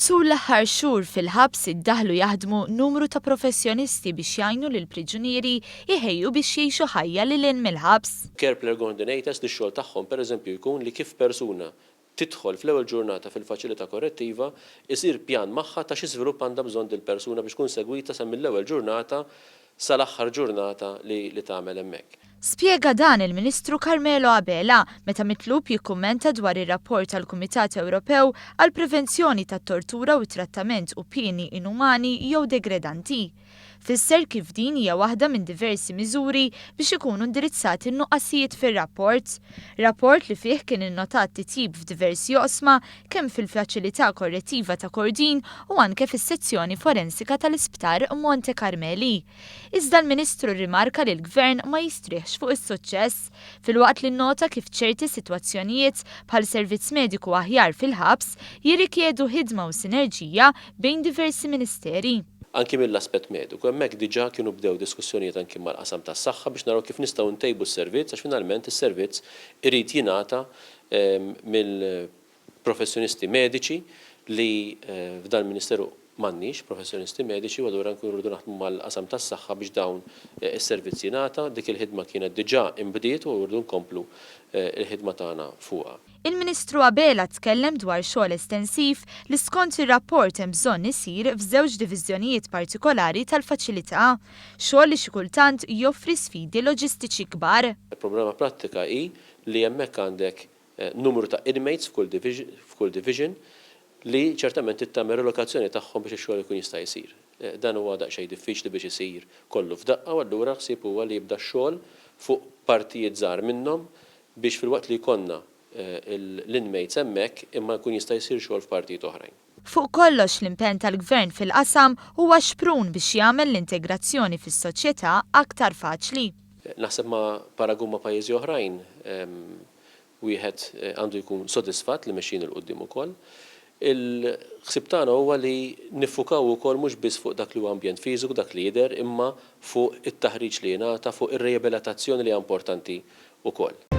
Tul l-aħħar xhur fil-ħabs iddaħħlu jaħdmu numru ta' professjonisti biex jgħinu lill-priġunieri jħejju biex jgħixu ħajja lil hinn mill-ħabs. Care Player Coordinators li x-xogħol tagħhom pereżempju jkun li kif persuna tidħol fl-ewwel ġurnata fil-faċilità korrettiva, isir pjan magħha ta' xi żvilupp għandha bżonn dil-persuna biex tkun segwita sa mill-ewwel ġurnata sal-aħħar ġurnata li li tagħmel hemmhekk. Spjega dan il-Ministru Carmelo Abela meta mitlub jikkummenta dwar ir-rapport tal-Kumitat Ewropew għall-Prevenzjoni tat-Tortura u t-Trattament u Pieni Inumani jew Degredanti. Fisser kif din hija waħda minn diversi miżuri biex ikunu indirizzati n-nuqqasijiet fir-rapport. Rapport li fih kien innotat titjib f'diversi oqsma kemm fil-Faċilità Korrettiva ta' Kordin u anke fis-Sezzjoni Forensika tal-Isptar Monte Carmeli. Iżda l-Ministru rrimarka li l-Gvern ma jistrieħx fuq is-suċċess, filwaqt li nnota kif ċerti sitwazzjonijiet, bħal servizz mediku aħjar fil-ħabs, jirrikjedu ħidma u sinerġija bejn diversi Ministeri. Anki mill-aspett mediku, hemmhekk diġà kienu bdew diskussjonijiet anki mal-qasam tas-saħħa biex naraw kif nistgħu ntejbu s-servizz għax finalment is-servizz irid jingħata mill-professjonisti mediċi li f'dan il-Ministeru m'għandniex professjonisti mediċi u allura nkunu rridu naħdmu mal-qasam tas-saħħa biex dawn is-servizz jingħata. Dik il-ħidma kienet diġà inbdiet u rridu nkomplu l-ħidma tagħna fuqha. Il-Ministru Abela tkellem dwar xogħol estensiv li skont ir-rapport hemm bżonn isir f'żewġ diviżjonijiet partikolari tal-faċilità, xogħol li xi kultant joffri sfidi loġistiċi kbar. Il-problema prattika hi li hemmhekk għandek numru ta' inmates f'kull division li ċertament trid tagħmel relokazzjoni tagħhom biex ix-xogħol ikun jista' jsir. Dan huwa daqsxejn diffiċli biex isir kollu f'daqqa u allura l-ħsieb huwa li jibda x-xogħol fuq partijiet żgħar minnhom biex filwaqt li jkollna l-inmates hemmhekk imma jkun jista' jsir xogħol f'partijiet oħrajn. Fuq kollox l-impenn tal-Gvern fil-qasam huwa xprun biex jagħmel l-integrazzjoni fis-soċjetà aktar faċli. Naħseb ma' paragun ma' pajjiżi oħrajn wieħed għandu jkun sodisfatt li mexjin 'il quddiem ukoll. Il-ħsieb tagħna huwa li niffukaw ukoll mhux biss fuq dak li huwa ambjent fiżiku, dak li jidher, imma fuq it-taħriġ li jingħata, fuq ir-riabilitazzjoni li hija importanti ukoll.